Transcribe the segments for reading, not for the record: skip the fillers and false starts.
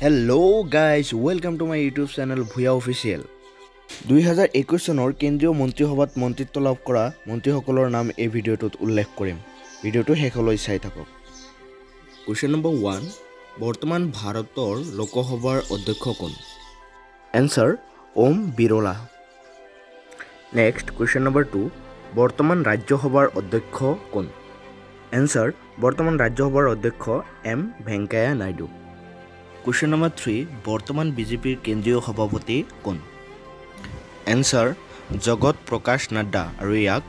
Hello guys, welcome to my YouTube channel Bhuyan official. 2021 চনৰ কেন্দ্ৰীয় মন্ত্ৰীসভাত মন্ত্ৰিত্ব লাভ কৰা মন্ত্ৰীসকলৰ নাম এই ভিডিঅ'টোত উল্লেখ কৰিম। ভিডিঅ'টো শেষলৈ চাই থাকক। কুৱেশ্যন নম্বৰ 1, বৰ্তমান ভাৰতৰ লোকসভাৰ অধ্যক্ষ কোন? Answer Om Birla. Next question number 2, বৰ্তমান ৰাজ্যসভাৰ অধ্যক্ষ কোন? এনচাৰ বৰ্তমান ৰাজ্যসভাৰ অধ্যক্ষ M Venkaiah Naidu. Question number 3, বৰ্তমান বিজেপিৰ কেন্দ্ৰীয় সভাপতি কোন? এনচাৰ জগত প্ৰকাশ নাড্ডা আৰু ইয়াক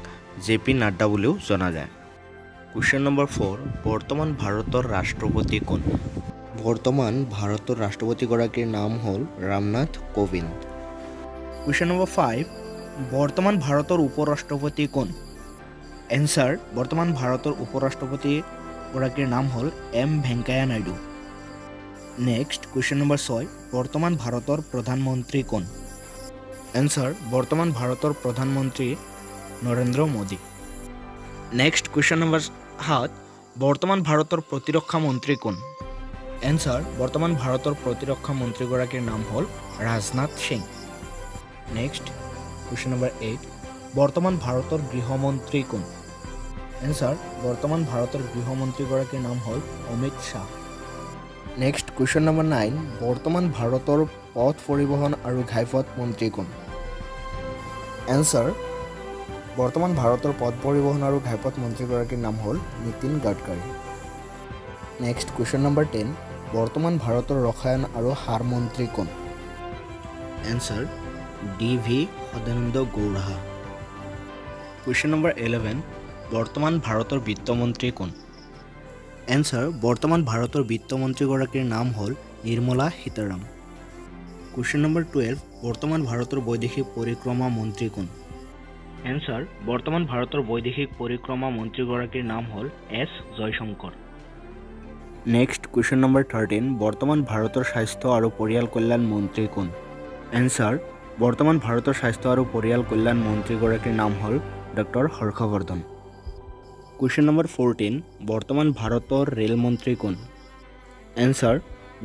জে পি নাড্ডা বুলিও জনা যায়। কুৱেশ্যন নম্বৰ 4, বৰ্তমান ভাৰতৰ ৰাষ্ট্ৰপতি কোন? বৰ্তমান ভাৰতৰ ৰাষ্ট্ৰপতিগৰাকীৰ নাম হ'ল ৰামনাথ কোবিন্দ। কুৱেশ্যন নম্বৰ 5, বৰ্তমান ভাৰতৰ উপ-ৰাষ্ট্ৰপতি কোন? এনচাৰ বৰ্তমান ভাৰতৰ উপ-ৰাষ্ট্ৰপতিগৰাকীৰ নাম হ'ল M Venkaiah Naidu. Next question number 6, বৰ্তমান ভাৰতৰ প্ৰধানমন্ত্ৰী কোন? এনচাৰ বৰ্তমান ভাৰতৰ প্ৰধানমন্ত্ৰী Narendra Modi. Next question number 7, বৰ্তমান ভাৰতৰ প্ৰতিৰক্ষা মন্ত্ৰী কোন? এনচাৰ বৰ্তমান ভাৰতৰ প্ৰতিৰক্ষা মন্ত্ৰীগৰাকীৰ নাম হ'ল Rajnath Singh. Next question number 8, বৰ্তমান ভাৰতৰ গৃহমন্ত্ৰী কোন? এনচাৰ বৰ্তমান ভাৰতৰ গৃহমন্ত্ৰীগৰাকীৰ নাম হ'ল Amit Shah. Next question number 9, বৰ্তমান ভাৰতৰ পথ পৰিবহণ আৰু ঘাইপথ মন্ত্ৰী কোন? এনচাৰ বৰ্তমান ভাৰতৰ পথ পৰিবহণ আৰু ঘাইপথ মন্ত্ৰীগৰাকীৰ নাম হ'ল Nitin Gadkari. Next question number 10, বৰ্তমান ভাৰতৰ ৰসায়ন আৰু সাৰ মন্ত্ৰী কোন? Answer D V Sadananda Gowda. Question number 11, বৰ্তমান ভাৰতৰ বিত্তমন্ত্ৰী কোন? এনচাৰ বৰ্তমান ভাৰতৰ বিত্তমন্ত্ৰীগৰাকীৰ নাম হ'ল নিৰ্মলা সীতাৰাম। কুৱেশ্যন নম্বৰ 12, বৰ্তমান ভাৰতৰ বৈদেশিক পৰিক্ৰমা মন্ত্ৰী কোন? এনচাৰ বৰ্তমান ভাৰতৰ বৈদেশিক পৰিক্ৰমা মন্ত্ৰীগৰাকীৰ নাম হ'ল S Jaishankar. Next question number 13, বৰ্তমান ভাৰতৰ স্বাস্থ্য আৰু পৰিয়াল কল্যাণ মন্ত্ৰী কোন? এনচাৰ বৰ্তমান ভাৰতৰ স্বাস্থ্য আৰু পৰিয়াল কল্যাণ মন্ত্ৰীগৰাকীৰ নাম হ'ল doctor Harshvardhan. Question number 14, বৰ্তমান ভাৰতৰ ৰেল মন্ত্ৰী কোন? এনচাৰ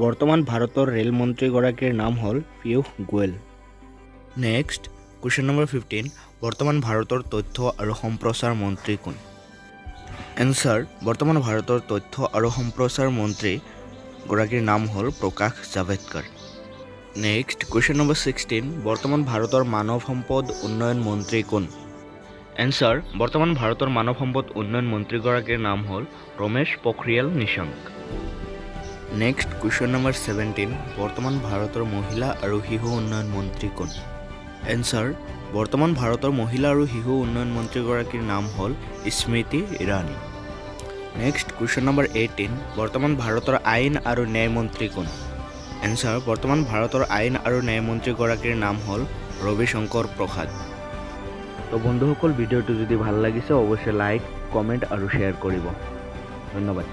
বৰ্তমান ভাৰতৰ ৰেল মন্ত্ৰীগৰাকীৰ নাম হ'ল Piyush Goyal. Next question number 15, বৰ্তমান ভাৰতৰ তথ্য আৰু সম্প্ৰচাৰ মন্ত্ৰী কোন? এনচাৰ বৰ্তমান ভাৰতৰ তথ্য আৰু সম্প্ৰচাৰ মন্ত্ৰীগৰাকীৰ নাম হ'ল Prakash Javadekar. Next question number 16, বৰ্তমান ভাৰতৰ মানৱ সম্পদ উন্নয়ন মন্ত্ৰী কোন? এনচাৰ বৰ্তমান ভাৰতৰ মানৱ সম্পদ উন্নয়ন মন্ত্ৰীগৰাকীৰ নাম হ'ল Ramesh Pokhriyal Nishank. Next question number 17, বৰ্তমান ভাৰতৰ মহিলা আৰু শিশু উন্নয়ন মন্ত্ৰী কোন? এনচাৰ বৰ্তমান ভাৰতৰ মহিলা আৰু শিশু উন্নয়ন মন্ত্ৰীগৰাকীৰ নাম হ'ল Smriti Irani. Next question number 18, বৰ্তমান ভাৰতৰ আইন আৰু ন্যায় মন্ত্ৰী কোন? এনচাৰ বৰ্তমান ভাৰতৰ আইন আৰু ন্যায় মন্ত্ৰীগৰাকীৰ নাম হ'ল ৰবিশংকৰ প্ৰসাদ। তো বন্ধুসকল, ভিডিঅ'টো যদি ভাল লাগিছে অৱশ্যে লাইক, কমেণ্ট আৰু শ্বেয়াৰ কৰিব। ধন্যবাদ।